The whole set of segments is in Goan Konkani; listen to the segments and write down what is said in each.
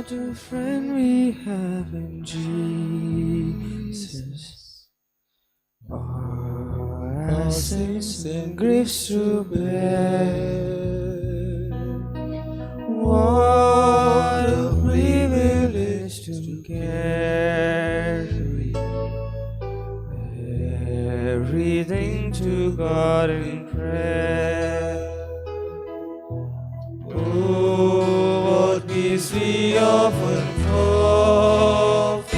What a friend we have in Jesus. All our sins and griefs to bear. What a privilege to carry everything to God in prayer. Oh, what peace we often forfeit.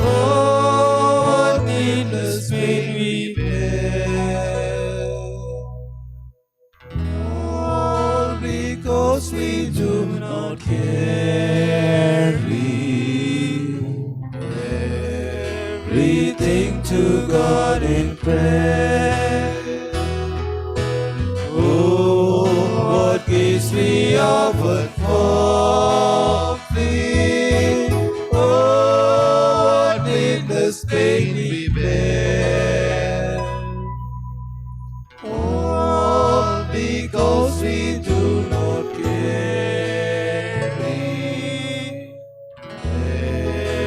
Oh, what needless pain we bear. All because we do not carry everything to God in prayer. Oh, what peace we often forfeit. Oh, what needless pain we bear. All because we do not carry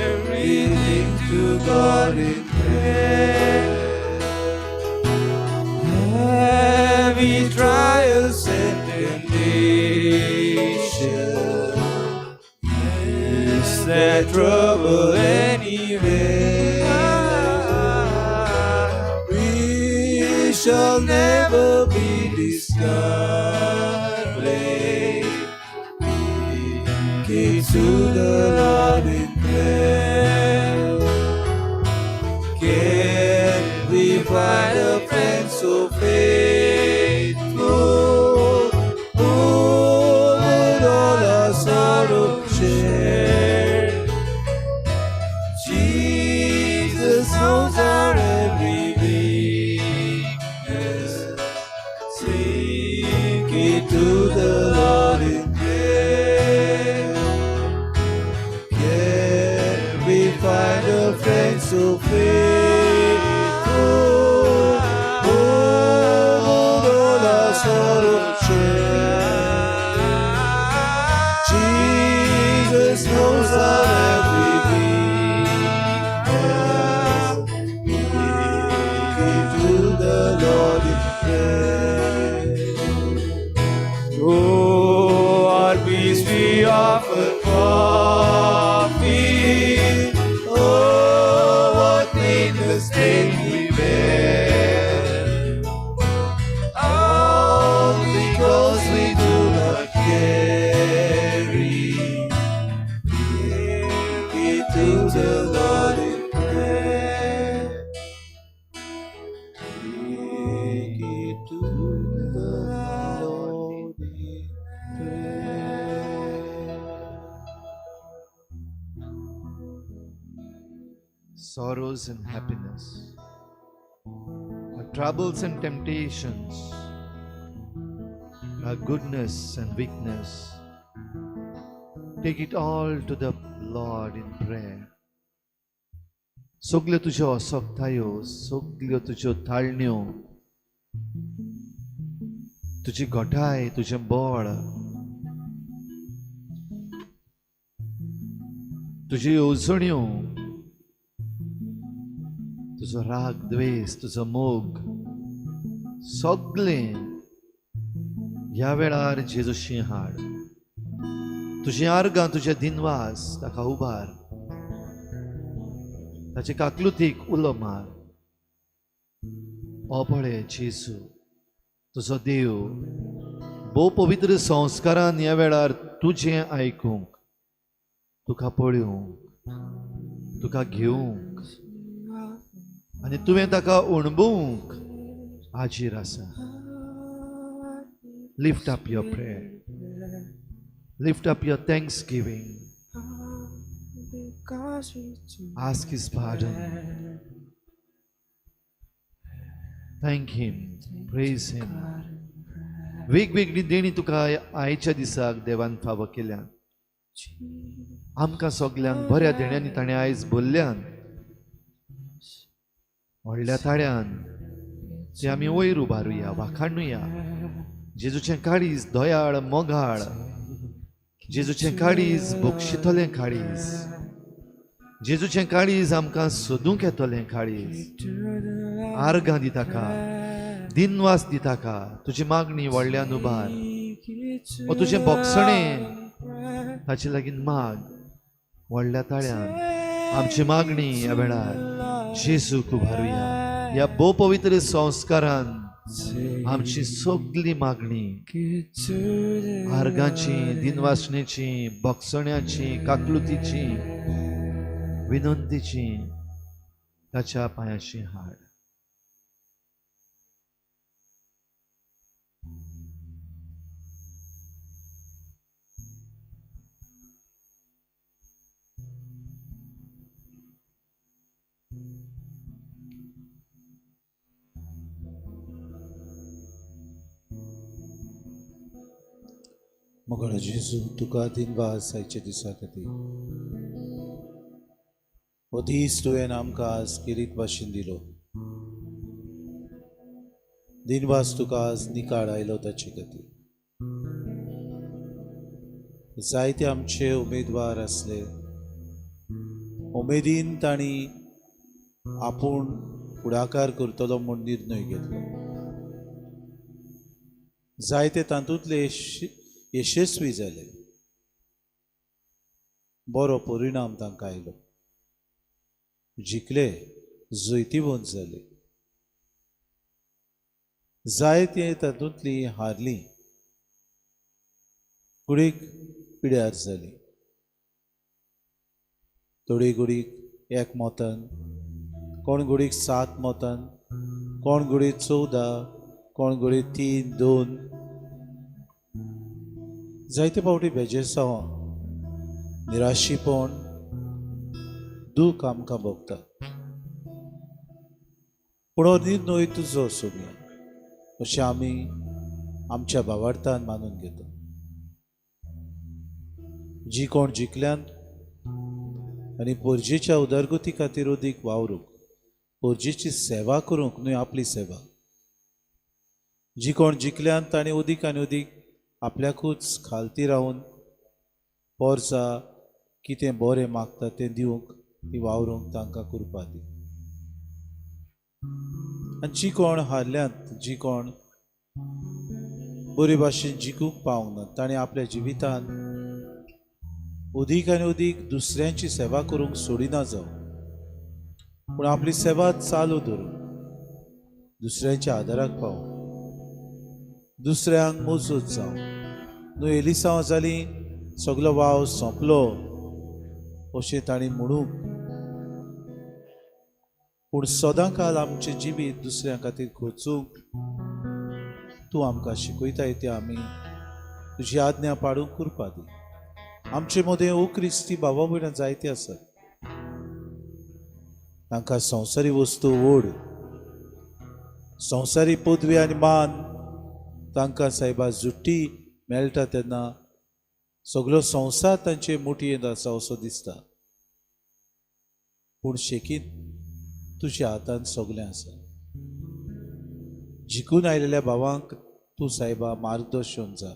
everything to God in prayer. Heavy trials and temptation, is there trouble anywhere? We shall never be discouraged. Take it to the Lord in prayer. Can we find a friend so faithful who would all our sorrow share? Jesus knows our every weakness. Take it to the Lord in prayer. Can we find a friend so faithful who would all our sorrow share? Jesus knows our every weakness. Take it to the Lord in prayer. Oh, what peace we often forfeit. Oh, what needless pain we bear. All because we do not carry it to the Lord in prayer. Take it to the Lord in prayer. Sorrows and happiness, our troubles and temptations, our goodness and weakness. Take it all to the Lord in prayer. सगल्यो तुज्यो असक्तायो, सगल्यो तुज्यो ताळण्यो, तुजी घटाय, तुजें बळ, तुज्यो येवजण्यो, तुजो राग द्वेस, तुजो मोग, सगळें ह्या वेळार जेजूशी हाड. तुजीं आर्गां, तुजे दिनवास ताका उबार, ताचे काकलुतीक उलो मार. ओ पळय जेजू तुजो देव भोव पवित्र संस्कारान ह्या वेळार तुजें आयकूंक, तुका पळोवंक, तुका घेवंक आनी तुवें ताका अणभवूंक हाजीर आसा. Lift up your prayer. Lift up your thanksgiving. Because we do Ask His pardon. Thank Him. Praise Him. वेगवेगळी देणी तुका आयच्या दिसाक देवान फावो केल्यान. आमकां सगल्यांक बऱ्या देण्यांनी ताणें आयज भरल्यान. व्हडल्या ताळ्यान ते आमी वयर उबारुया, वाखाणुया. जेजूचें काळीज दयाळ, मोगाळ. जेजूचें काळीज बक्षितलें काळीज, जेजूचें काळीज आमकां सोदूंक येतलें काळीज. आर्गां दिता का, दिनवास दिता का, तुजी मागणी व्हडल्यान उबार, ओ तुजें बोगसणें ताचे लागीं माग व्हडल्या ताळ्यान. आमची मागणी ह्या वेळार जेजूक उबारुया. ह्या भोव पवित्र संस्कारान आमची सगली मागणी आर्गांची, दिनवासणेची, बोगसण्याची, काकलुतीची, विनंतीची ताच्या पांयाशी हाड. मगळ जेजू तुका दिनवास आयच्या दिसा खातीर. हो दीस तुवें आमकां आज किरीत भाशेन दिलो. दिनवास तुका आज निकाळ आयलो ताचे खातीर. जायते आमचे उमेदवार आसले, उमेदीन तांणी आपूण फुडाकार करतलो म्हूण निर्णय घेतलो. जायते तातूंतले यशस्वी जाले, बरो परिणाम तांकां आयलो, जिखले, जैतिवंत जाले. जायते तातूंतली हारली, गुडीक पिड्यार जाली, थोडी गुडीक एक मतान, कोण गुडीक 7 मतान, कोण गुडीक 14, कोण गुडीक 3, 2. जायते फावटी बेजेसांव, निराशीपण, दूख आमकां भोगता. पूण हो निर्णय तुजो सोबया अशें आमी आमच्या भावार्थान मानून घेता. जी कोण जिखल्यान आनी पोरजेच्या उदरगती खातीर अदीक वावरूंक, पोरजेची सेवा करूंक न्हय आपली सेवा, जी कोण जिखल्यान तांणी अदीक आनी अदीक आपल्याकूच खालती रावन पोरसा कितें बरें मागता तें दिवंक, ती वावरूंक तांकां कृपा दी. आनी जी कोण हारल्यांत, जी कोण बरे भाशेन जिखूंक पावंक ना, ताणें आपल्या जिवितान अदीक आनी अदीक दुसऱ्यांची सेवा करूंक सोडिना जावं, पूण आपली सेवा चालू धरून दुसऱ्यांच्या आदाराक पावूं, दुसऱ्यांक मजत जावं. न्हय एलिसांव जाली सगलो वाव सोंपलो अशें तांणी म्हणूंक, पूण सदां काल आमचें जिवीत दुसऱ्यां खातीर खोचूंक तूं आमकां शिकयताय तें आमी तुजी आज्ञा पाडूंक कृपा दी. आमचे मदें ओ क्रिस्ती भावा भयणां जायते आसात, तांकां संवसारी वस्तू ओड, संवसारी पदवी आनी मान तांकां सायबा जुट्टी मेळटा तेन्ना सगलो संवसार तांचे मुठयेंत आसा असो दिसता. पूण शेकीत तुज्या हातान सगलें आसा. जिखून आयिल्ल्या भावांक तूं सायबा मार्गदर्शन जा,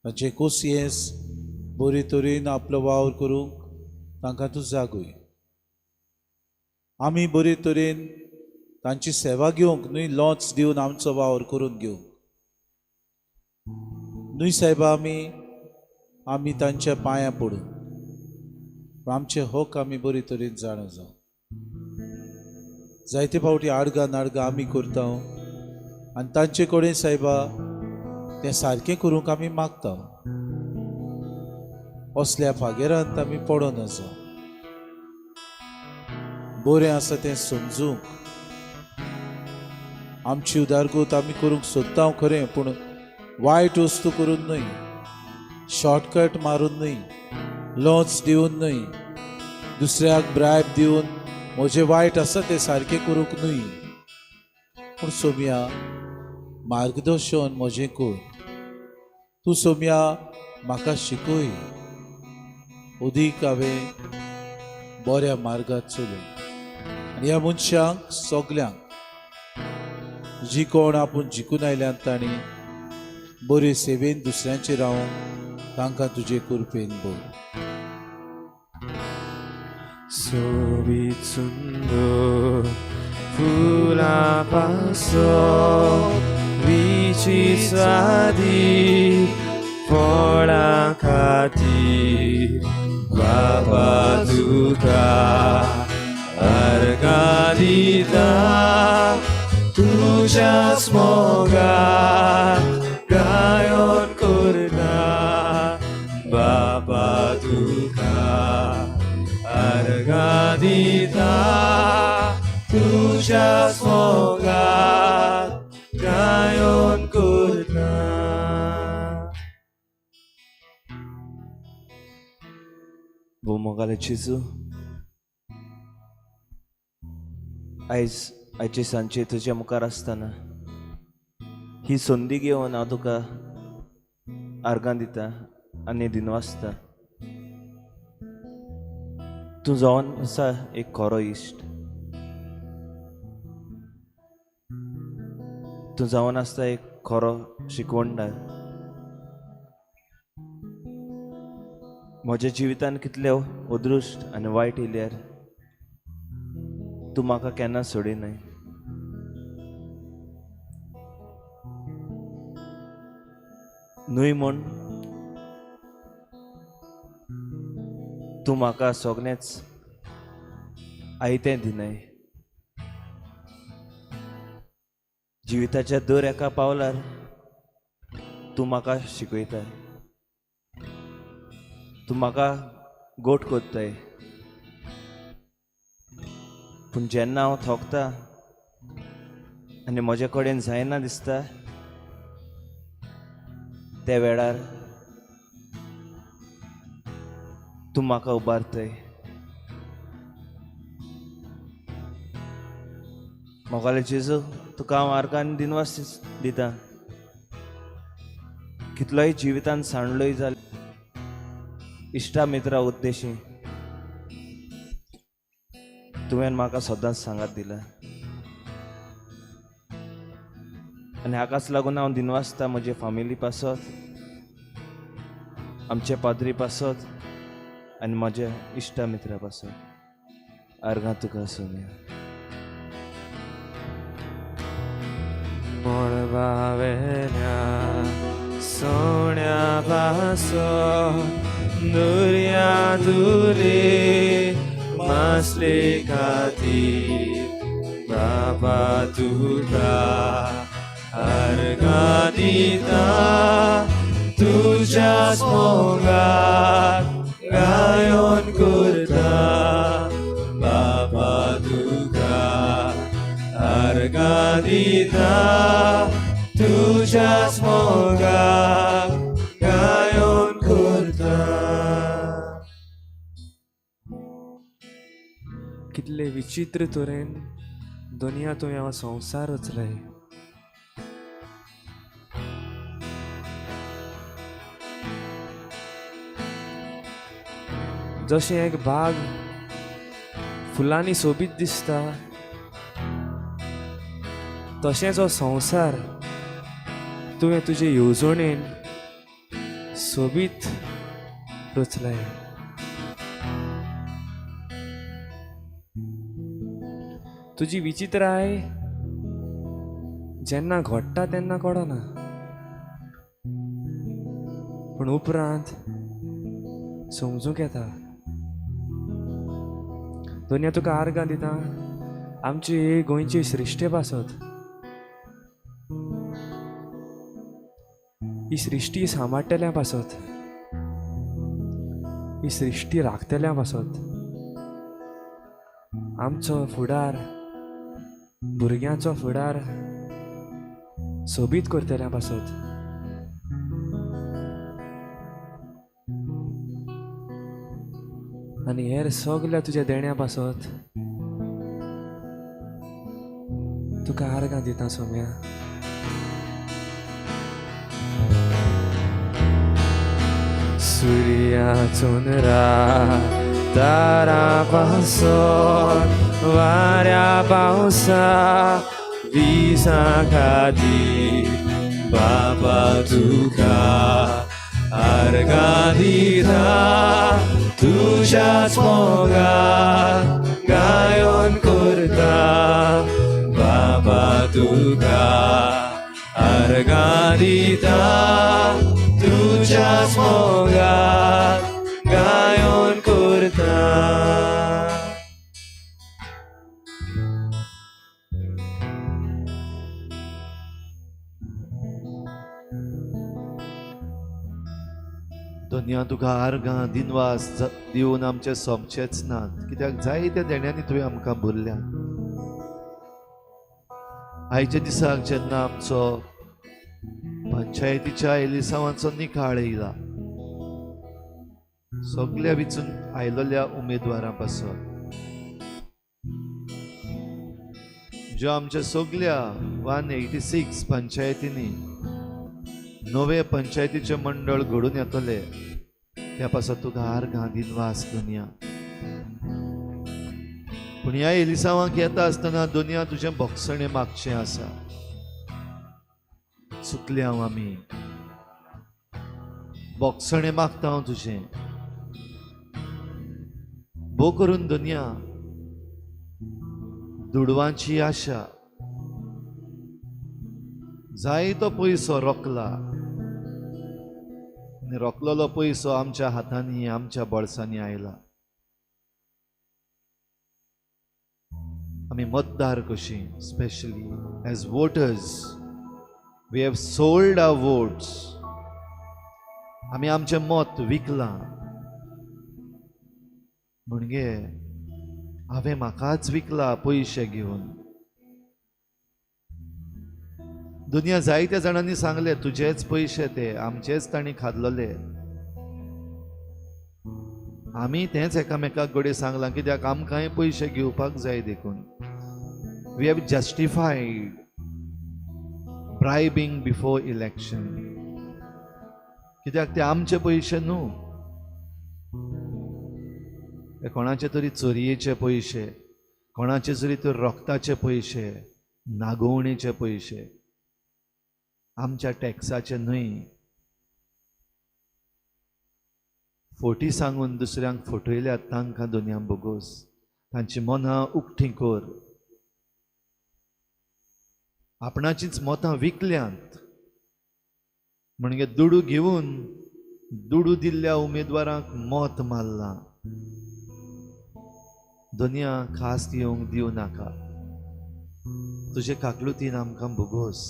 तांचे कोसियेंस बरे तरेन आपलो वावर करूंक तांकां तूं जागय. आमी बरे तरेन तांची सेवा घेवंक न्हय लोच दिवन आमचो वावर करून घेवंक न्हय सायबा, आमी तांच्या पांयां पडून आमचे हक आमी बरे तरेन जाणा जावं. जायते फावटी आडगां नाडगां आमी करता आनी तांचे कडेन सायबा तें सारकें करूंक आमी मागता. असल्या फागेरांत आमी पडोन आसा. बरें आसा तें समजूंक आमची उदारगत आमी करूंक सोदता खरें, पूण वायट वस्तू करून न्हय, शॉर्टकट मारून न्हय, लोच दिवन न्हय, दुसऱ्याक ब्रायब दिवन म्हजें वायट आसा तें सारकें करूंक न्हय, पूण सोम्या मार्गदर्शन म्हजें कर. तूं सोम्या म्हाका शिकय, अदीक हांवें बऱ्या मार्गार चलूं. आनी ह्या मनशांक सगल्यांक जी कोण आपूण जिखून आयल्यात तांणी बरे सेवेन दुसऱ्यांचे रावूंक तांकां तुजे कृपेन भर. सोबीत सुंदर फुलां पासत विची स्वादी फळां खातीर बाबा तुका अर्गां दिता तुज्याच मोगान गायन करता बाबा तुका अर्गां दिता तुज्याच मोगान गायन करता. भोव जेजू, आयज आयचे सांजे तुज्या मुखार आसतना ही संदी घेवन हांव तुका आर्गां दिता आनी दिनवासता. तूं जावन आसा एक खरो इश्ट, तूं जावन आसता एक खरो शिकवणदार. म्हज्या जिवितान कितले अदृश्ट आनी वायट येयल्यार तूं म्हाका केन्ना सोडिनाय. न्हय म्हूण तूं म्हाका सगळेंच आयतें दिनाय. जिविताच्या दर एका पावलार तूं म्हाका शिकयताय, तूं म्हाका गोट कोत्ताय. पूण जेन्ना हांव थोकता आनी म्हजे कडेन जायना दिसता त्या वेळार तूं म्हाका उबारतय. मोगाले जेजू, तुका हांव आर्गान दिनवास दिता. कितलोय जिवितान सांडलोय जाल्यार इश्टा मित्रा उद्देशी तुवें म्हाका सदांच सांगात दिला आनी हाकाच लागून हांव दिनवासता म्हजे फामिली पासत, आमचे पाद्री पासत आनी म्हज्या इश्टा मित्रा पासत. आर्गां तुका सोम्या. मळबावेल्या सोण्या पासत दर्या दुले मासले खातीर बाबा तुका अर्गां दिता तुज्याच मोगान गायन करता बाबा तुका अर्गां दिता तुज्याच मोगान गायन करता. कितले विचित्र तरेन दुनिया तुवें हो संवसार रचलाय. जशें एक बाग फुलांनी सोबीत दिसता तशेंच हो संवसार तुवें तुजे येवजणेन सोबीत रचलाय. तुजी विचित्राय जेन्ना घडटा तेन्ना कळना, पूण उपरांत समजूंक येता. दुनिया तुका आर्गां दिता आमची गोंयची सृश्टे पासत. ही सृश्टी सांबाळटल्या पासत, ही सृश्टी राखतल्या पासत, आमचो फुडार, भुरग्यांचो फुडार सोबीत करतल्या पासत. आनी हेर सगल्या तुज्या देण्या पासत तुका आर्गां दिता सोम्या. सुर्या चंद्रा तारा पासत वाऱ्या पावसा विजा खातीर बाबा तुका आर्गां दिता तुज्याच मोगाक गायन करता बाबा तुका आर्गां दिता तुज्याच मोगाक गायन करता. धन्या तुका आर्गां दिनवास दिवन आमचे सोंपचेच नात, कित्याक जायत्या देण्यांनी तुवें आमकां भरल्या. आयच्या दिसाक जेन्ना आमचो पंचायतीच्या एलिसांवाचो निकाळ येयला, सगल्या विचून आयलेल्या उमेदवारां पासून ज्यो आमच्या सगल्या 186 पंचायतींनी नवे पंचायतीचें मंडळ घडून येतले, त्या पासत तुका आर्गां दिनवास दुनिया. पूण ह्या एलिसांवाक येता आसतना दुनिया तुजें भोगसणें मागचें आसा. चुकले हांव, आमी भोगसणें मागता हांव तुजें. भो करून दुनिया दुडवांची आशा, जायतो पयसो रोखला आनी रोखलेलो पयसो आमच्या हातांनी आमच्या बोळसांनी आयला. आमी मतदार कशी, specially as voters we have sold our votes. आमी आमचें मत विकलां. म्हणजे हांवें म्हाकाच विकला पयशे घेवन. दुनिया जायत्या जाणांनी सांगले तुजेच पयशे ते, आमचेच तांणी खादलेले. आमी तेंच एकामेकाक घडये सांगलां कित्याक आमकांय पयशे घेवपाक जाय देखून. We have justified bribing before election, कित्याक ते आमचे पयशे न्हू, ते कोणाचे तरी चोरयेचे पयशे, कोणाचे तरी तर रक्ताचे पयशे, नागोवणेचे पयशे, आमच्या टॅक्साचे न्हय. फोटी सांगून दुसऱ्यांक फटयल्यात तांकां दुनिया बोगोस. तांची मनां उक्तीं कर. आपणाचींच मतां विकल्यांत म्हणजे दुडू घेवन दुडू दिल्ल्या उमेदवारांक मत मारलां. दुनिया खास येवंक दिवं नाका. तुजे काकलुतीन आमकां बोगोस.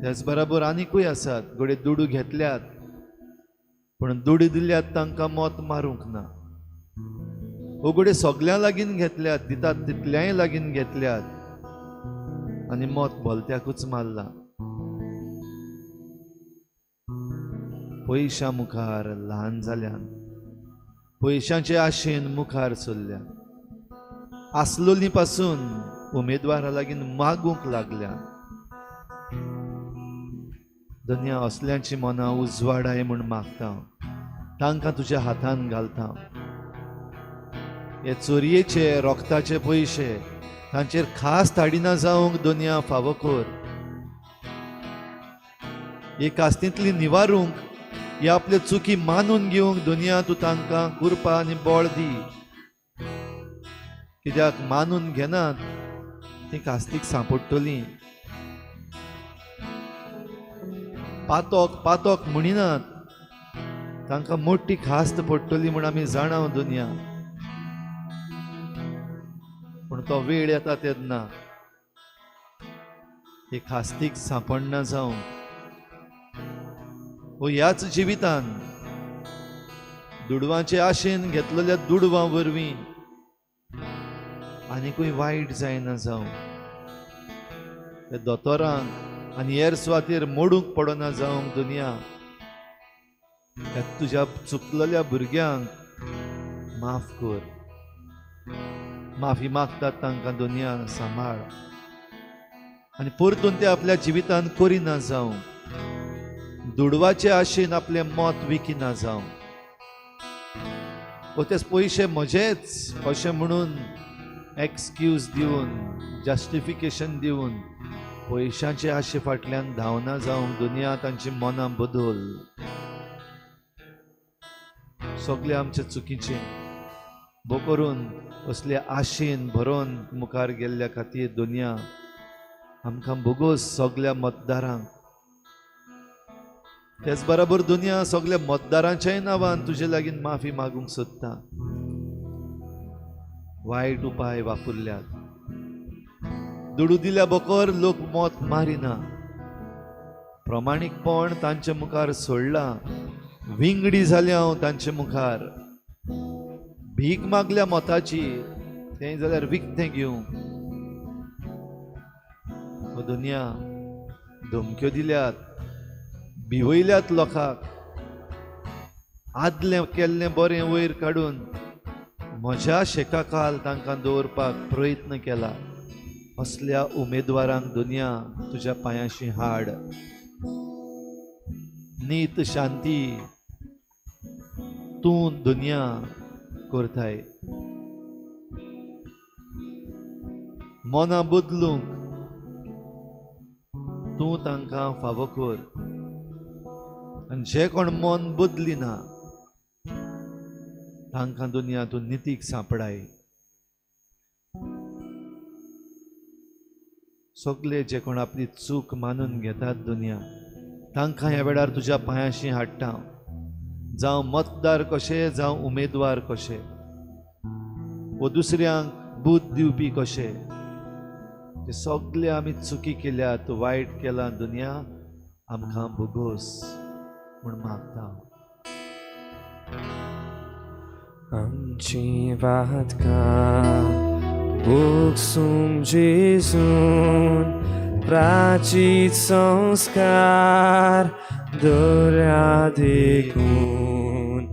त्याच बराबर आनिकूय आसात घडये दुडू घेतल्यात पूण दुडू दिल्यात तांकां मत मारूंक ना. घडये सगल्यां लागीं घेतल्यात, दितात तितल्याय लागीं घेतल्यात आनी मत भलत्याकूच मारलां. पयशां मुखार ल्हान जाल्यान, पयशांचे आशेन मुखार सरल्यान, आसलोली पासून उमेदवारा लागीं मागूंक लागल्यान. दुनिया असल्यांची मनां उजवाडाय म्हूण मागता, तांकां तुज्या हातान घालता. हे चोरयेचे रोखताचे पयशे तांचेर खास ताडिना जावंक दुनिया फावो कर. हे कास्तींतली निवारूंक, हे आपल्यो चुकी मानून घेवंक दुनिया तूं तांकां कृपा आनी बळ दी. कित्याक मानून घेनात ती कास्तीक सांपडटलीं. पातोक पातोक म्हणिनात तांकां मोठी खास्त पडटली म्हूण आमी जाणाव दुनिया. पूण तो वेळ येता तेन्ना ही खास्तीक सांपडना जावं. हो ह्याच जिवितान दुडवांचे आशेन घेतलेल्या दुडवां वरवीं आनिकूय वायट जायना जावं. त्या दोतोरांक आनी हेर सुवातेर मोडूंक पडना जावंक दुनिया. ह्या तुज्या चुकलेल्या भुरग्यांक माफ कर. माफी मागतात तांकां दुनिया सांबाळ आनी परतून ते आपल्या जिवितान करिना जावं. दुडवाचे आशेन आपलें मत विकिना जावं. ओ ते पयशे म्हजेच अशें म्हणून एक्सक्यूज दिवन, जस्टिफिकेशन दिवन पयशांचे आशे फाटल्यान धांवना जावंक दुनिया तांची मनां बदल. सगळे आमचे चुकीचे बो करून असले आशेन भरोन मुखार गेल्ल्या खातीर दुनिया आमकां भोगोस सगल्या मतदारांक. तेच बराबर दुनिया सगल्या मतदारांच्याय नांवान तुजे लागीं माफी मागूंक सोदता. वायट उपाय वापरल्यात, दुडू दिल्या बकर लोक मत मारिना, प्रमाणीकपण तांचे मुखार सोडलां, विंगडी जाल्या हांव तांचे मुखार, भीक मागल्या मताची तें जाल्यार विकतें घेवंक. हो दुनिया धमक्यो दिल्यात, भिवयल्यात लोकांक, आदलें केल्लें बरें वयर काडून म्हज्या शेकाखाल तांकां दवरपाक प्रयत्न केला. असल्या उमेदवारांक दुनिया तुज्या पांयांशी हाड. नीत शांती तूं दुनिया करताय. मनां बदलूंक तूं तांकां फावो कर आनी जे कोण मन बदली ना तांकां दुनिया तूं नितीक सांपडाय. सगळे जे कोण आपली चूक मानून घेतात दुनिया तांकां ह्या वेळार तुज्या पांयांशी हाडटा. जावं मतदार कशे, जावं उमेदवार कशे, वो दुसऱ्यांक बूद दिवपी कशे, ते सगळे आमी चुकी केल्यात, वायट केलां दुनिया आमकां भोगोस म्हूण मागता. आमची वादकां भोगसूंक जेजून प्राचीत संस्कार दर्या देखून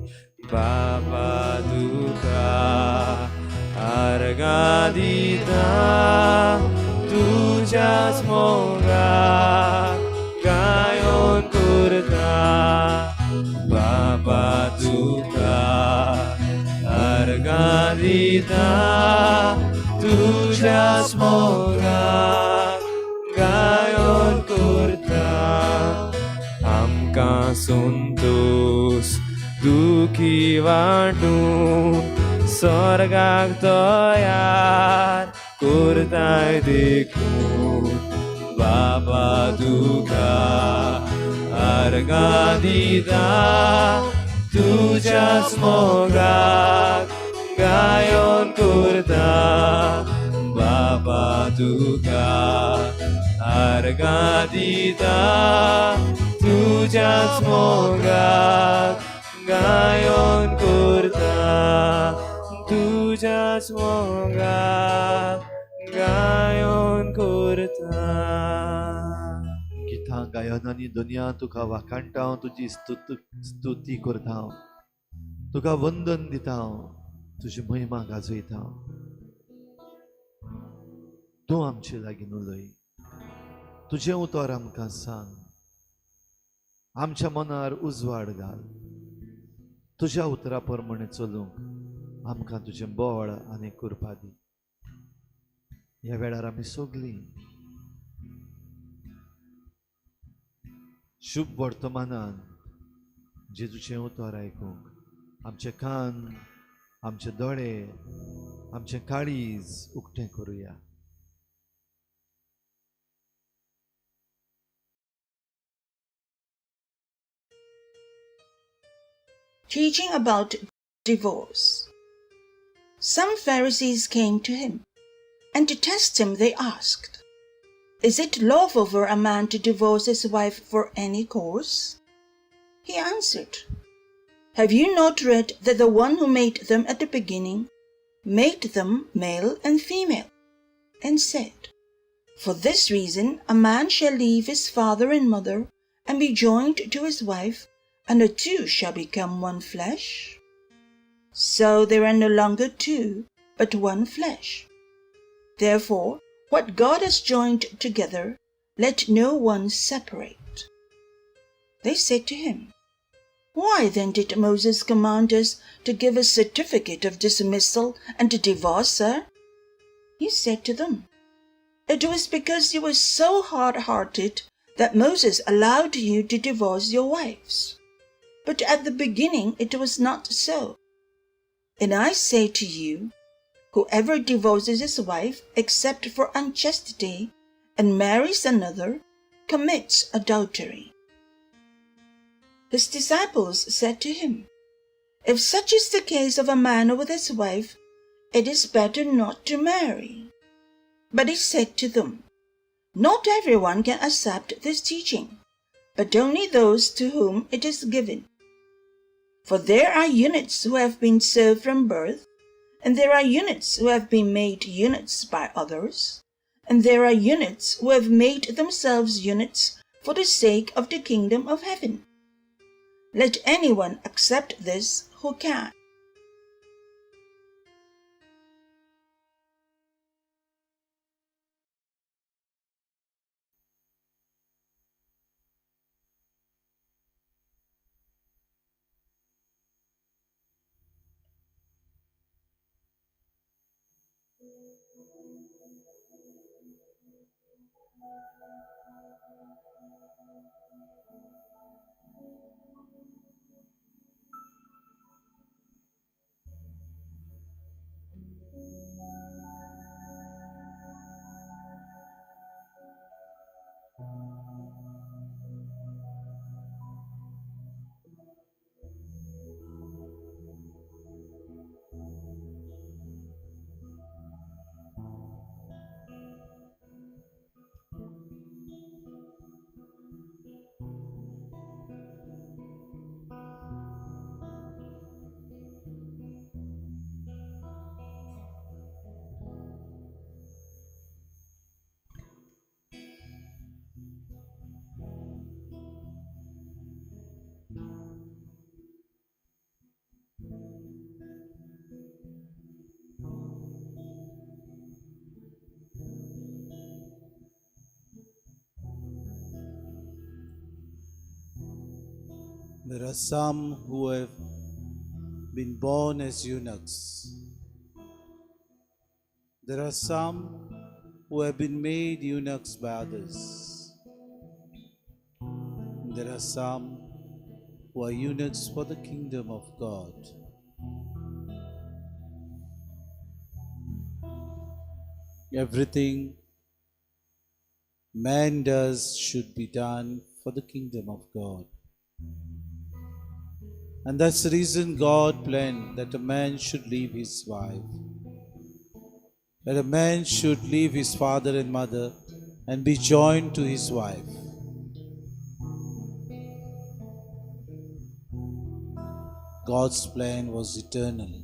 बाबा तुका आर्गां दिता तुज्याच मोगाक गायोन करता. बाबा तुका आर्गां दिता तुज्याच मोगाक गायोन करता. आमकां संतोश दुखी वांटून स्वर्गाक तयार करताय देखून बाबा तुका आर्गां दिता तुज्याच मोगाक गायोन करता. बाबा तुका आर्गां दिता तुज्याच मोगाक गायोन करता. तुज्याच मोगाक गायोन करता. गितां गायनांनी दुनिया तुका वाखाणटा हांव, तुजी स्तुती करता हांव, तुका वंदन दिता हांव, तुजी महिमा गाजयता हांव. तूं आमचे लागीं उलय, तुजें उतर आमकां सांग, आमच्या मनार उजवाड घाल. तुज्या उतरा प्रमाणे चलूंक आमकां तुजें बळ आनी कृपा दी. ह्या वेळार आमी सगळीं शुभ वर्तमानान जेजूचें उतर आयकूंक आमचे कान, आमचे दोळे, आमचें काळीज उक्तें करुया. Teaching about divorce. Some Pharisees came to him, and to test him they asked, Is it lawful for a man to divorce his wife for any cause? He answered, Have you not read that the one who made them at the beginning made them male and female, and said, For this reason a man shall leave his father and mother and be joined to his wife, and the two shall become one flesh? So there are no longer two, but one flesh. Therefore, what God has joined together, let no one separate. They said to him, Why then did Moses command us to give a certificate of dismissal and to divorce her? He said to them, "It was because you were so hard-hearted that Moses allowed you to divorce your wives. But at the beginning it was not so. And I say to you, whoever divorces his wife except for unchastity and marries another commits adultery." His disciples said to him, "If such is the case of a man with his wife, it is better not to marry." But he said to them, "Not everyone can accept this teaching, but only those to whom it is given. For there are eunuchs who have been so from birth, and there are eunuchs who have been made eunuchs by others, and there are eunuchs who have made themselves eunuchs for the sake of the kingdom of heaven. Let anyone accept this who can." There are some who have been born as eunuchs. There are some who have been made eunuchs by others. And there are some who are eunuchs for the kingdom of God. Everything man does should be done for the kingdom of God. And that's the reason God planned that a man should leave his wife, that a man should leave his father and mother and be joined to his wife. God's plan was eternal.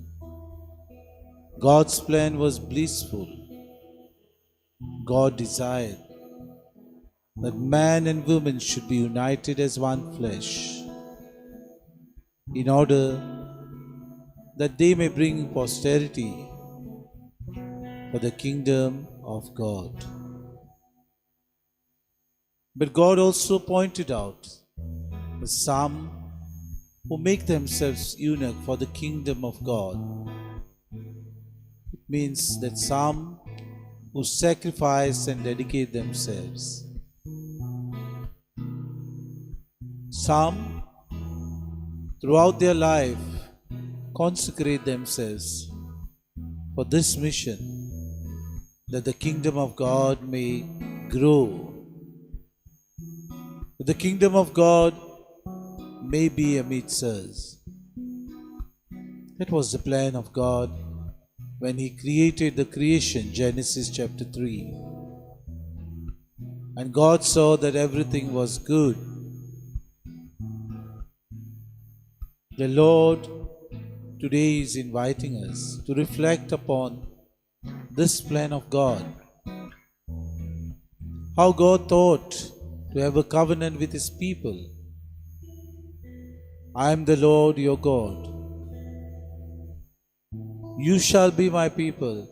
God's plan was blissful. God desired that man and woman should be united as one flesh, in order that they may bring posterity for the kingdom of God. But God also pointed out that some who make themselves eunuch for the kingdom of God. It means that some who sacrifice and dedicate themselves. Some throughout their life consecrate themselves for this mission, that the kingdom of God may grow, that the kingdom of God may be amidst us. That was the plan of God when He created the creation, Genesis chapter 3. And God saw that everything was good. The Lord today is inviting us to reflect upon this plan of God. How God thought to have a covenant with His people. I am the Lord your God. You shall be my people,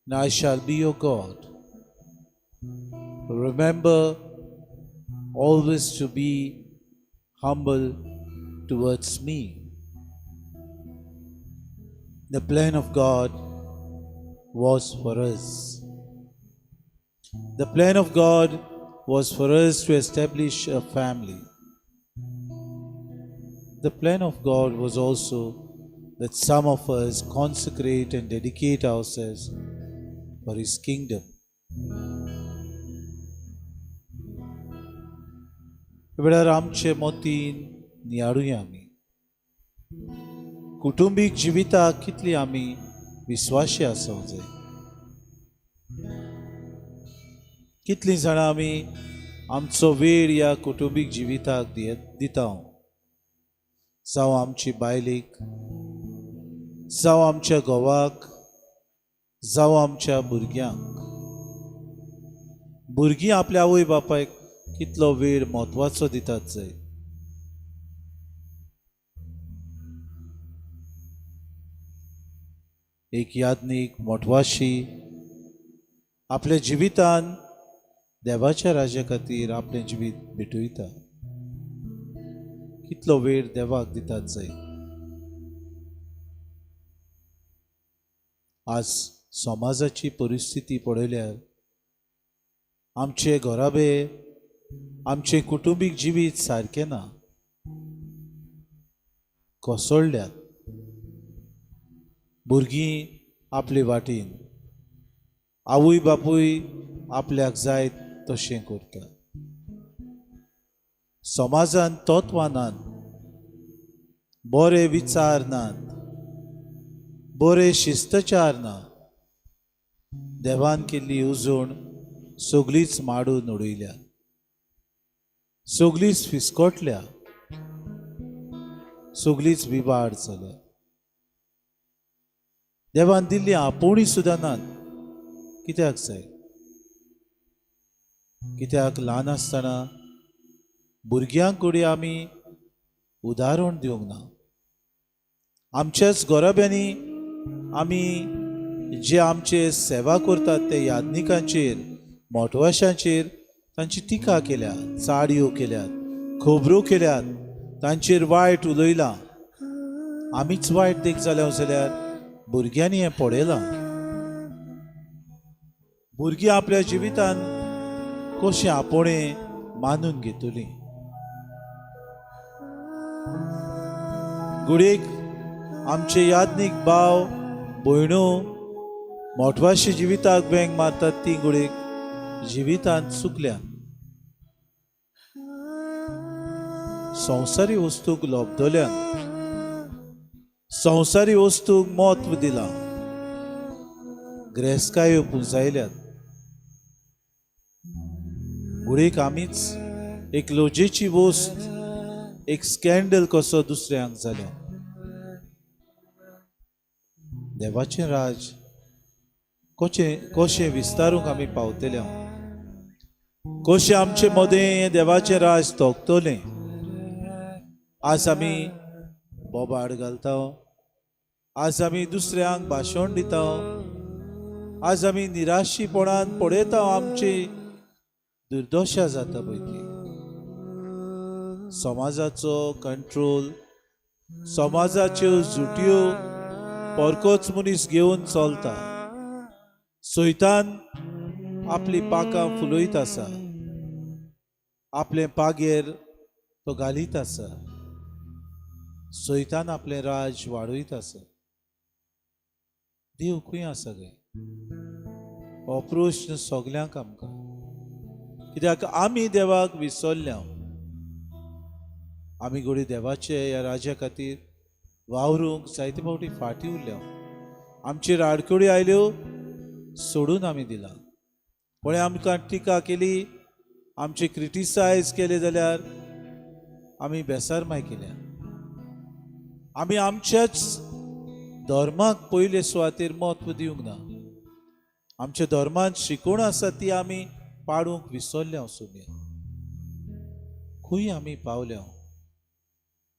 and I shall be your God. Remember always to be humble towards me. The plan of God was for us. The plan of God was for us to establish a family. The plan of God was also that some of us consecrate and dedicate ourselves for His kingdom. वेळार आमचे मतीन नियाळुया आमी कुटुंबीक जिविताक कितली आमी विस्वाशी आसूंक जाय. कितलीं जाणां आमी आमचो वेळ ह्या कुटुंबीक जिविताक दिता, जावं आमची बायलेक, जावं आमच्या घोवाक, जावं आमच्या भुरग्यांक. भुरगीं आपल्या आवय बापायक कितलो वेळ म्हत्वाचो दितात जाय. एक याज्ञीक मोटवाशी आपल्या जिवितान देवाच्या राज्या खातीर आपलें जिवीत भेटयता. कितलो वेळ देवाक दितात जाय. आज समाजाची परिस्थिती पळयल्यार आमचे घराबे, आमचें कुटुंबीक जिवीत सारकें ना, कोसळ्ळ्यात. भुरगीं आपले वाटेन, आवय बापूय आपल्याक जाय तशें करता. समाजान तत्वां नात, बरे विचार नात, बरे शिस्तचार ना. देवान केल्ली येवजण सगळीच माडून उडयल्या, सगळीच फिसकटल्या, सगळीच विवाड जाल्या. देवान दिल्ली आपोवणी सुद्दां नात. कित्याक जाय? कित्याक ल्हान आसतना भुरग्यांक घडये आमी उदाहरण दिवंक ना. आमच्याच घराब्यांनी आमी जे आमचे सेवा करतात ते याज्ञिकांचेर, मोटवाशांचेर तांची टिका केल्या, चाडयो केल्यात, खबरो केल्यात, तांचेर वायट उलयलां. आमीच वायट देख जाल्या जाल्यार भुरग्यांनी हें पळयलां. भुरगीं आपल्या जिवितान कशें आपोवणें मानून घेतलीं. घडयेक आमचे याज्ञीक भाव भयणो मोटवाशी जिविताक वेंग मारतात ती घडयेक जिवितांत चुकल्या. संवसारी वस्तूक लोबदल्यान, संवसारी वस्तूक म्हत्व दिलां, ग्रेसकायो पुंजायल्यात. घडयेक आमीच एक लजेची वस्त, एक स्कँडल कसो दुसऱ्यांक जाल्या. देवाचें राज कशें विस्तारूंक आमी पावतले, कशें आमचे मदें देवाचें राज तोखतलें. आज आमी बोबाड घालता, आज आमी दुसऱ्यांक भाशण दिता, आज आमी निराशीपणान पळयता, आमची दुर्दशा जाता पळय ती. समाजाचो कंट्रोल, समाजाच्यो जुटयो परकोच मनीस घेवन चलता. सैतान आपली पाकां फुलयत आसा, आपले पागेर तो घालीत आसा. सैतान आपलें राज वाडयत आसा. देव खंय आसा काय? हो प्रश्न सगल्यांक आमकां. कित्याक आमी देवाक विसरल्या. आमी घडये देवाचे ह्या राज्या खातीर वावरूंक जायते फावटी फाटीं उरल्या. आमचेर आडखळी आयल्यो, सोडून आमी दिलां. कोणें आमकां टिका केली, आमचे क्रिटिसायज केले जाल्यार आमी बेसारमाय केल्या. आमी आमच्याच धर्माक पयले सुवातेर म्हत्व दिवंक ना. आमच्या धर्मांत शिकवण आसा ती आमी पाडूंक विसरल्या. सुम्या खंय आमी पावल्या?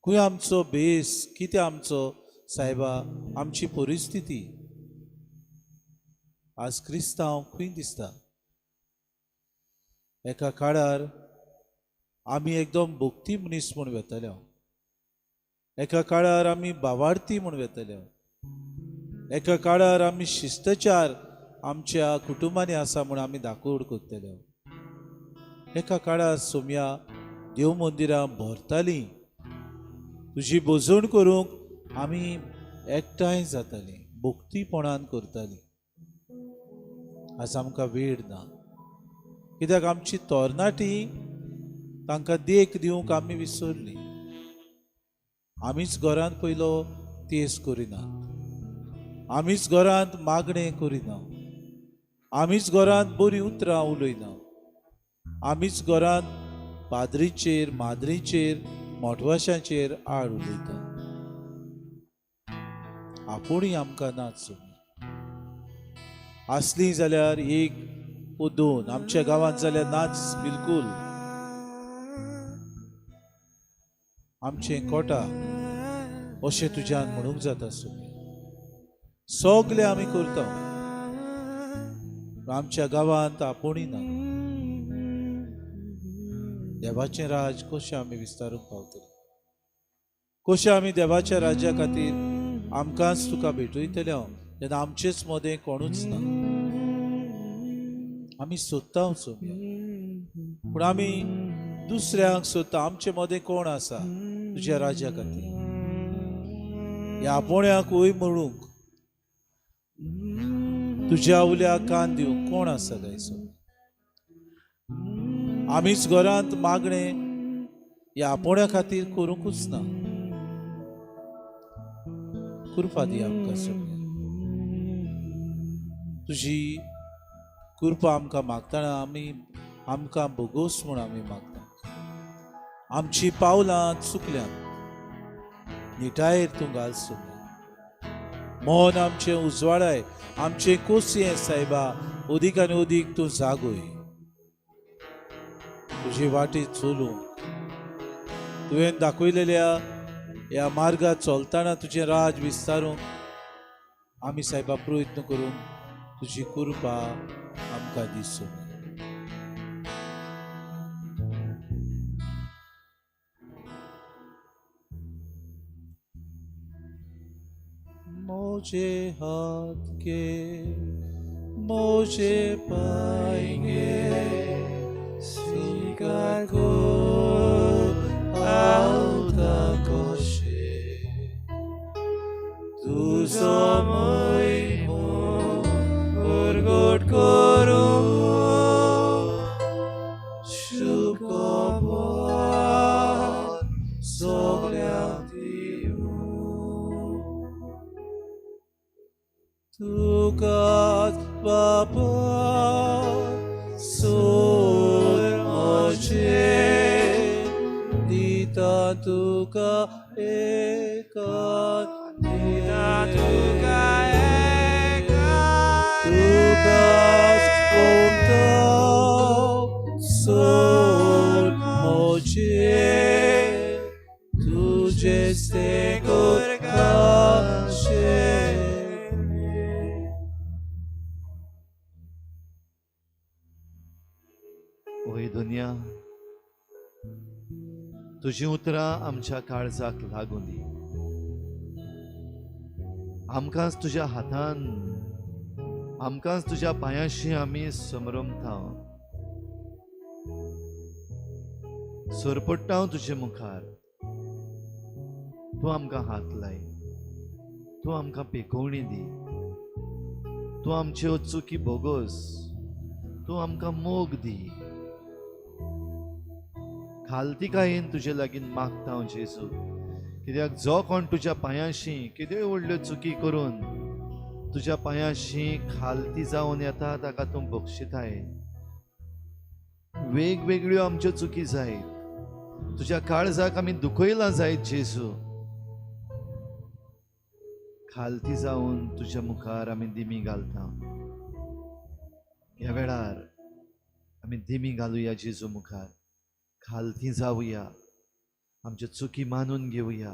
खंय आमचो बेस? कितें आमचो सायबा आमची परिस्थिती? आज क्रिस्तांव खंय दिसता? एका काळार आमी एकदम भक्ती मनीस म्हूण वेताले, एका काळार आमी भावार्थी म्हूण वेताले, एका काळार आमी शिस्तचार आमच्या कुटुंबांनी आसा म्हूण आमी दाखोवड करतले. एका काळार सोम्या देव मंदिरां भरतालीं, तुजी भोजण करूंक आमी एकठांय जातालीं, भक्तीपणान करतालीं. आज आमकां वेळ ना, कित्याक आमची तरणाटी तांकां देख दिवंक आमी विसरली. आमीच घरांत पयलो तेज करिनात, आमीच घरांत मागणें करिना, आमीच घरांत बरीं उतरां उलयना, आमीच घरांत पाद्रीचेर माद्रीचेर मोटवाशांचेर आड उलयता. आपूणय आमकां नाच आसली जाल्यार एक वो दोन, आमच्या गांवांत जाल्यार नाच बिलकूल. आमचें कोटा अशें तुज्यान म्हणूंक जाता सुमी. सगळे आमी करता, आमच्या गांवांत आपूणय ना. देवाचें राज कशें आमी विस्तारूंक पावतले, कशें आमी देवाच्या राज्या खातीर आमकांच तुका भेटयतले हांव, तेन्ना आमचेच मदें कोणूच ना. आमी सोदता सोम्या, पूण आमी दुसऱ्यांक सोदता. आमचे मदें कोण आसा तुज्या राज्या खातीर? ह्या आपोण्याक वय म्हणूंक, तुज्या उल्याक कान दिवंक कोण आसा काय सोम्या? आमीच घरांत मागणें ह्या आपोण्या खातीर करूंकूच ना. कृपा दी आमकां सोम्या, तुजी कृपा आमकां मागतना आमी आमकां भोगोस म्हूण आमी मागता. आमची पावलां चुकल्यांत, निटायेर तूं घाल सोम्या. मन आमचें उजवाडाय, आमचें कोसयें सायबा अदीक आनी अदीक तूं जागोय. तुजी वाटेर चलूंक तुवें दाखयलेल्या ह्या मार्गार चलतना तुजें राज विस्तारूंक आमी सायबा प्रयत्न करूंक तुजी कृपा आमकां दिसूं. मोजे हाथ के मोजे पाएंगे, स्वीकार को आवता कोशे, तुजो महिमो प्रगट करूं, शुभ खबर सगळ्यांक दिवं. तुकाच बापा सोड म्हजे दिता तुका एकान, दिता तुका एकान, तुकाच ओंपता सोड म्हजे, तुजेच तें करकाशें. ओय दुनिया, तुजी उतरां आमच्या काळजाक लागून दी. आमकांच तुज्या हातान, आमकांच तुज्या पांयांशी आमी समरमता, सरपडटा तुजे मुखार. तूं आमकां हात लाय, तूं आमकां पेकोवणी दी, तूं आमच्यो चुकी बोगोस, तूं आमकां मोग दी. खालतिकायेन तुजे लागीं मागता हांव जेजू, कित्याक जो कोण तुज्या पांयांशी कितेंय व्हडल्यो चुकी करून तुज्या पांयांशी खालती जावन येता ताका तूं बक्षिताय. वेगवेगळ्यो आमच्यो चुकी जायत, तुज्या काळजाक आमी दुखयलां जायत जेजू, खालती जावन तुज्या मुखार आमी दिमी घालता. ह्या वेळार आमी दिमी घालुया जेजू मुखार, खालती जावया, आमच्यो चुकी मानून घेवया,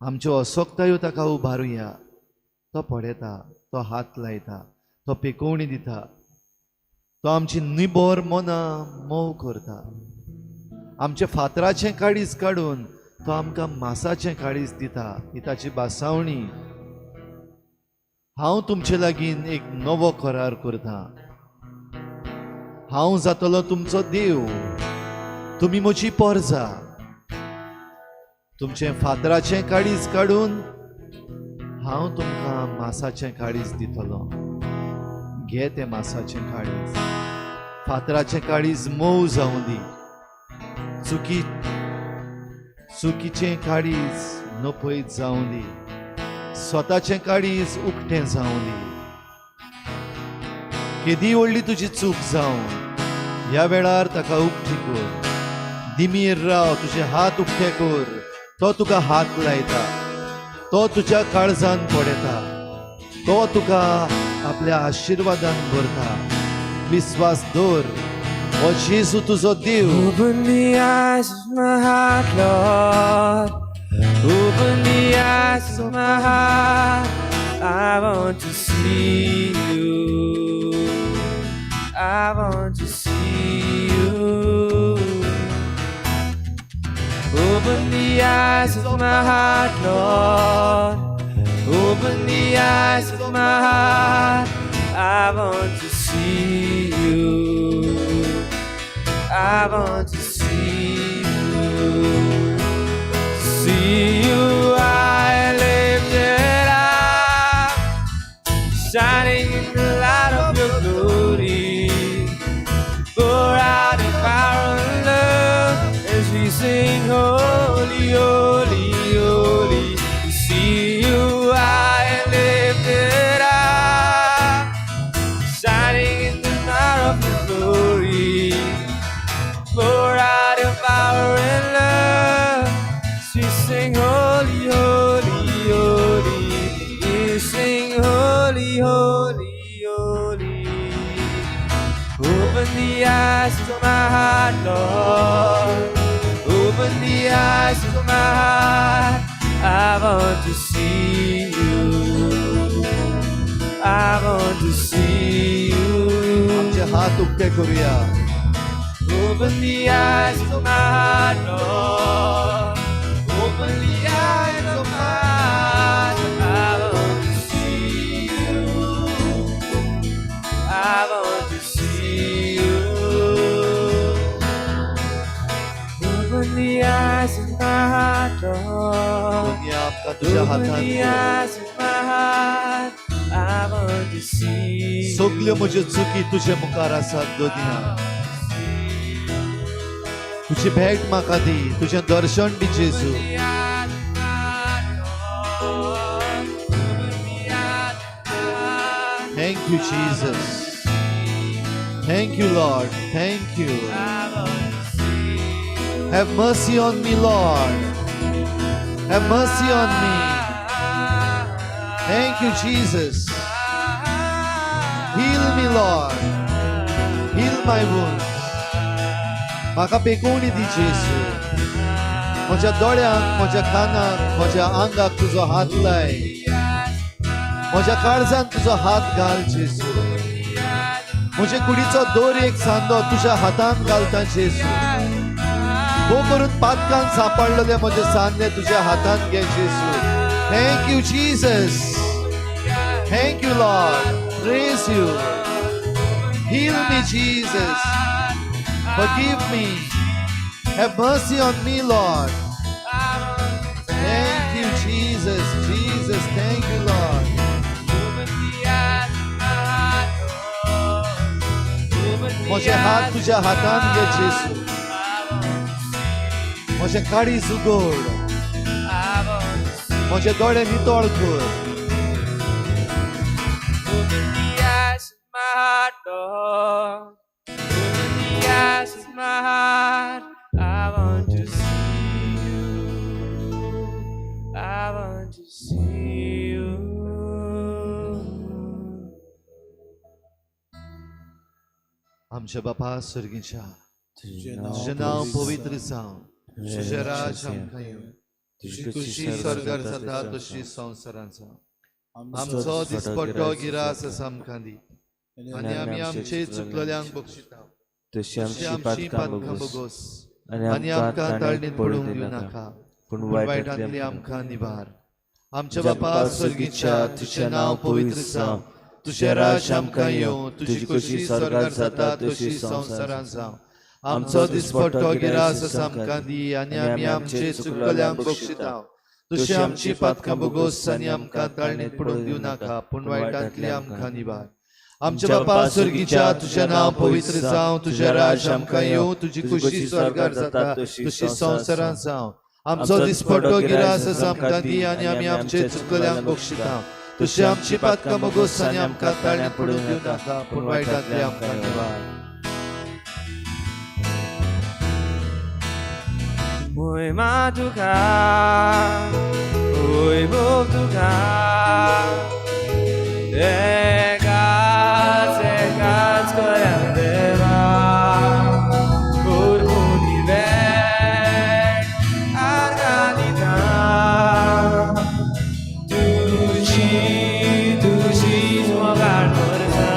आमच्यो असक्तायो ताका उबारुया. तो पळयता, तो हात लायता, तो पेकोवणी दिता, तो आमची निबोर मनां मोव करता. आमच्या फातराचें काळीज काडून तो आमकां मासाचें काळीज दिता. ही ताची बासावणी. हांव तुमचे लागीं एक नवो करार करता. हांव जातलो तुमचो देव, तुमी म्हजी पोरजा. तुमचें फातराचें काळीज काडून हांव तुमकां मासाचें काळीज दितलो. घे तें मासाचें काळीज. फातराचें काळीज मोव जावं दी, चुकीचें काळीज नपयत जावं दी, स्वताचें काळीज उकतें जावं दी. केदी व्हडली तुजी चूक जावं, ह्या वेळार ताका उकती कर. दिमीर राव, तुजे हात उकते कर. तो तुका हात लायता, तो तुज्या काळजान पडयता, तो तुका आपल्या आशिर्वादान भरता. विस्वास दवर, हो जेजू तुजो देव. Open the eyes of my heart, Lord. Open the eyes of my heart. I want to see you. I want to see you. Open the eyes of my heart, Lord. Open the eyes of my heart. I want to see you. I want to see you. See you high and lifted up, shining in the light of your glory. Pour out your power and love as we sing holy, holy, holy. To see you high and lifted up, shining in the light of your glory. Pour out your power and love. We sing holy, holy, holy. We sing holy, holy, holy. Open the eyes of my heart, Lord. Open the eyes of my heart. I want to see you. I want to see you. आमचे हात उकते करूया. Open the eyes of my heart, Lord. Open the eyes of my heart. I want to see you. I want to see you. Open the eyes of my heart, Lord. दोन्ही आमकां तुज्या Open हातान the the. Eyes of my heart. I want to see सगल्यो you. म्हज्यो चुकी तुजे मुखार आसात दोनिया. तुजी भेट म्हाका दी, तुजें दर्शन दी जेजू. Open the eyes of my heart, Lord. Open the eyes of my heart. Thank you, Jesus. Thank you, Lord. Thank you. I want to see you. Have mercy on me, Lord. Have mercy on me. Thank you, Jesus. Heal me, Lord. Heal my wounds. म्हाका पेकोवणी दी जेजू. म्हज्या दोळ्यांक, म्हज्या कानाक, म्हज्या आंगाक तुजो हात लाय. म्हज्या काळजान तुजो हात घाल जेजू. म्हजे कुडीचो दर एक सांदो तुज्या हातान घालता जेजू. भोव करून पातकान सांपडलेले म्हजे सांदे तुज्या हातान घे जेजू. Thank you, Jesus. Thank you, Lord. Praise you. Heal me, Jesus. Forgive me. Have mercy on me, Lord. Thank you, Jesus. Jesus, thank you, Lord. Open the eyes of my heart, Lord. Open the म्हजे हात eyes तुज्या of my हातान घे heart. जेजू. I want to see. म्हजें काळीज उगड. I want to see. म्हजे दोळे नितळ कर. Open the eyes of my heart, Lord. Open the eyes of my heart. I want to see you. I want to see you. आमच्या बापा सर्गीच्या, तुझें तुजें नांव पवित्र जावं, तुजें राज आमकां येवं, तुजी तुजी स्वर्गार जाता तशी संवसारांत जावं. आमचो दिसपट्टो गिरास आसा आमकां दी आनी आमी आमचे चुकलेल्यांक बक्षिता तशी तशी आमची आमची पातकां पातकां भोगोस भोगोस आनी आनी आमकां आमकां ताणेंत ताळणीत पडूं पडूंक दिवं दिनाका, नाका, पूण पूण वायटांतली वायटांतली आमकां आमकां निवार. आमच्या बापा स्वर्गीच्या, तुझें नांव पवित्र जावं, तुजें राज्य आमकां येवं, तुजी खोशी स्वर्गात जाता तशी संवसारांत जावं. आमचो दिसपट्टो गिरास आमकां दी आनी आमी आमचे चुकल्यांक बक्षिता, तशी आमची पातकां भोगोस आनी आमकां ताळणीत पडूंक दिवं नाका, पूण वायटांतली आमकां निवार. आमच्या बापा स्वर्गीच्या, तुझें नांव पवित्र जावं, तुजें राज्य आमकां येवं, तुजी खोशी स्वर्गार जाता तशी संवसारांत जावं. आमचो दिसपट्टो गिरास आमकां दी आनी आमी आमचे चुकल्यांक बक्षिता, तशी आमची पातकां भोगोस आनी आमकां ताळणीत पडूंक दिवं नाका, पूण वायटांतली आमकां निवार. मोहिमा तुका, वैभव तुका, एकाच एकाच कऱ्या देवा, उर्मुनी भेट आर्गां दिता, तुजी तुजीच मोगाळ करता.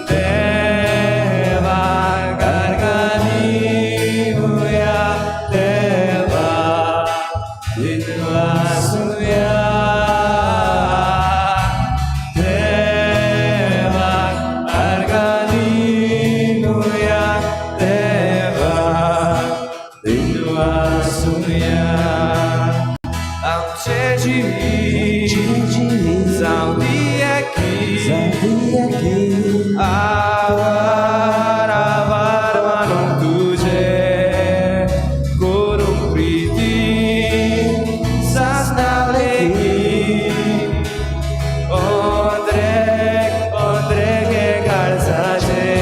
देवा आर्गां दिवया, देवा दिनवासुया, देवा आर्गां दिवया, देवा दिनवासुया. आमचें जिवीत जावं दी एकी, आभार आभार मानूंक तुजें, करूंक प्रिती सासणां लेगीत, ओंद्रेक ओंद्रेक हें काळजाचें.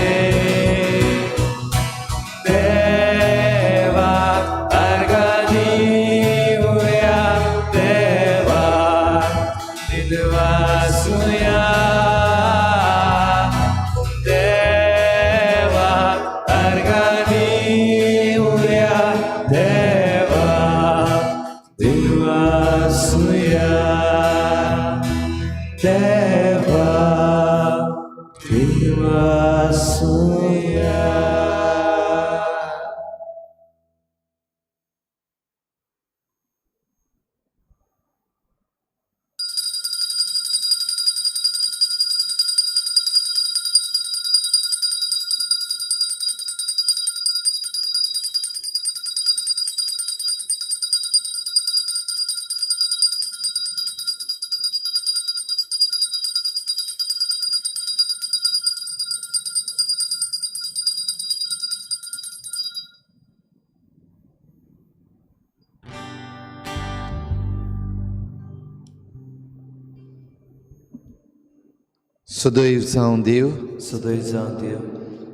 देवा आर्गां दिवया, देवा दिनवासुया, देवा आर्गां दिवया, देवा दिनवासुया, देवा दिनवासुया. सदैव जावं देव, सदैव जावं देव,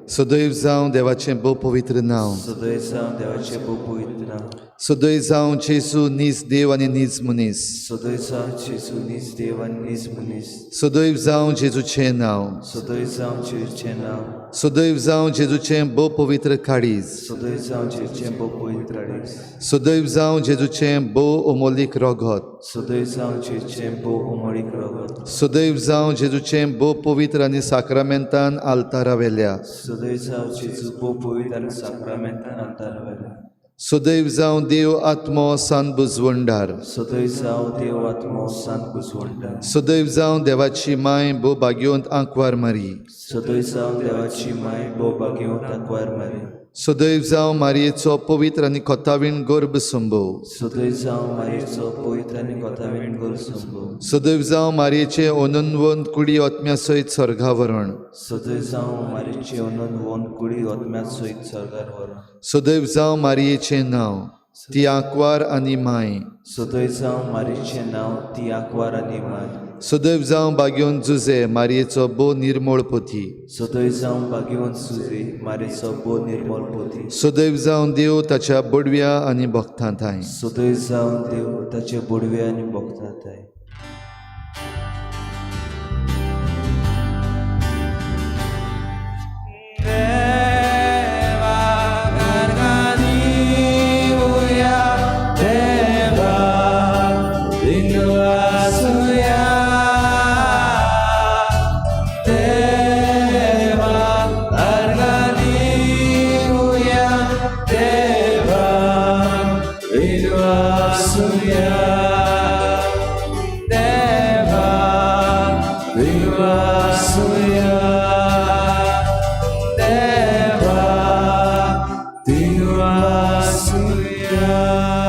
सदैव जावं देवाचें भोव पवित्र नांव, सदैव जावं देवाचें भोव पवित्र नांव, सदैव जावं जेजू नीज देव आनी नीज मनीस, सदैव जावं जेजू नीज देव आनी नीज मनीस, सदैव जावं जेजूचें नांव, सदैव जावं जेजूचें नांव, सदैव जावं जेजूचें भोव पवित्र काळीज, सदैव जावं जेजूचें भोव पवित्र काळीज, सदैव जावं जेजूचें भोव अमोलीक रगत, सदैव जावं जेजूचें भोव अमोलीक रगत, सदैव जावं जेजूचें भोव पवित्र आनी साक्रामेंतान आल्तारावेल्या, सदैव जावं जेजू भोव पवित्र आनी साक्रामेंतान आल्तारावेल्या, सदैव जावं देव आत्मो सांत बुजवंडार, सदैव जावं देव आत्मो सांत बुजवंडार, सदैव जावं देवाची माय भोव भाग्यवंत आंकवार मारी, सदैव जावं देवाची माय भोव भाग्यवंत आंकवार मारी, सदैव जावं मारयेचो पवित्र आनी खोतावीण गर्भ संभव, सदैव जावं मारयेचो पवित्र आनी खोतावीण गर्भ संभव, सदैव जावं मारयेचें अनन्वंत कुडी आत्म्या सयत स्वर्गावरण, सदैव जावं मारयेचें अनन्वंत कुडी आत्म्या सयत स्वर्गार व्हरण, सदैव जावं मारयेचें नांव ती आंकवार आनी माय, सदैव जावं मारयेचें नांव ती आंकवार आनी माय, सदैव जावं भाग्यवंत जुजे मारयेचो भोव निर्मळ पोती, सदैव जावं भाग्यवंत जुजे मारयेचो भोव निर्मळ पोती, सदैव जावं देव ताच्या बडव्या आनी भक्तांताय, सदैव जावं देव ताचे बडव्या आनी भक्तांताय. देवा आर्गां दिवया, देवा दिनवासुया, देवा आर्गां दिवया, देवा दिनवासुया. आसुया.